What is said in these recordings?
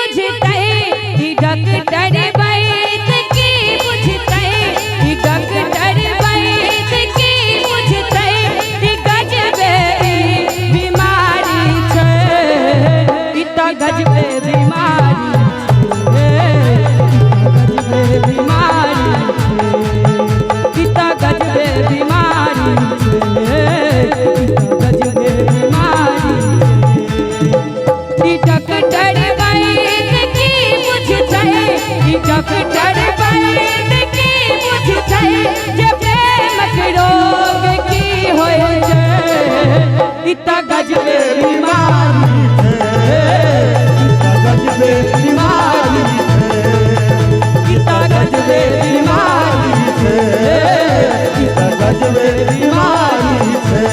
बुझतै, ई डॉक्टर वैद्य की बुझतै, ई डॉक्टर वैद्य की बुझतै, ई गजबे बीमारी छै, ई त गजबे बीमारी छै, गजबे बीमारी छै, ई त गजबे बीमारी छै, गजबे बीमारी छै। ई डॉक्टर वैद्य की बुझतै, ई डॉक्टर वैद्य की बुझतै, जे प्रेमक रोग की होइ छै, ई त गजबे बीमारी छै, ई त गजबे बीमारी छै, ई त गजबे बीमारी छै, ई त गजबे बीमारी छै।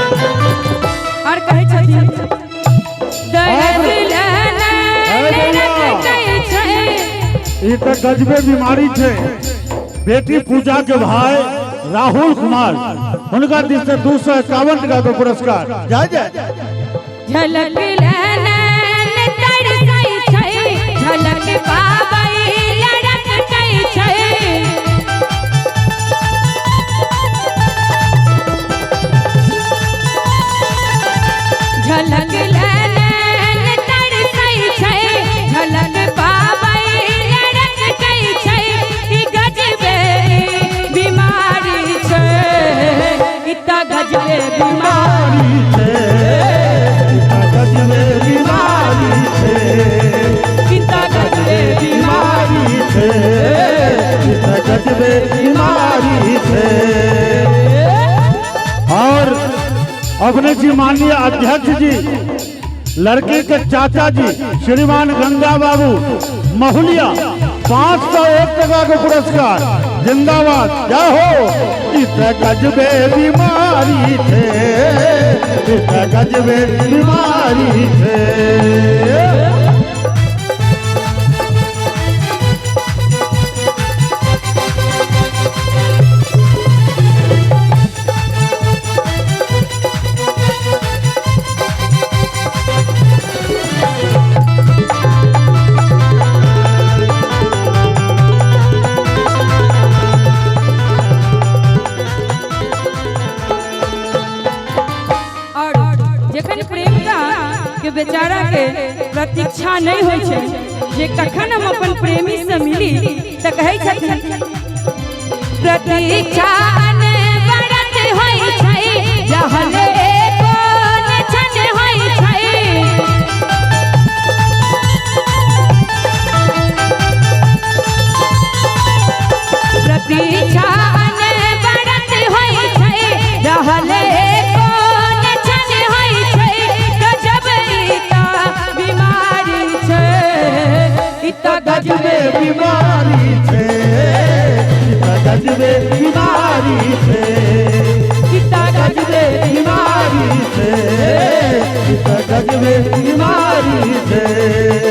और कहै छथिन दर्द अरे कटै छै। ई त गजबे बीमारी छै। बेटी पूजा के भाई राहुल कुमार, हुनका दिस से 251 टका के पुरस्कार। जय जय। झलक नैन तरसै छै, झलक पाबै लड़कटै छै। झलक नैन तरसै छै, झलक पाबै लड़कटै छै, ई गजबे बीमारी छै, ई त गजबे बीमारी छै, ई त गजबे बीमारी छै, ई त गजबे बीमारी बीमारी छै, ई त गजबे बीमारी छै। और अपने जी माननीय अध्यक्ष जी, लड़की के चाचा जी श्रीमान गंगा बाबू महुलिया, 501 टका के पुरस्कार। जिंदाबाद, जय हो। ई त गजबे बीमारी छै, ई त गजबे बीमारी छै। और जखन प्रेमिका के बेचारा के प्रतीक्षा नहीं होइ छै जे कखन हम अपन प्रेमी से मिली, तऽ कहै छथिन प्रतीक्षा अनवरत होइ छै, जहन एको न क्षण होइ छै। प्रतीक्षा अनवरत होइ छै, रहल एको न क्षण होइ छै, गजब ई त बीमारी छै, ई त गजबे गजबे बीमारी छै, ई त गजबे बीमारी छै, ई त गजबे बीमारी छै, ई त गजबे बीमारी छै।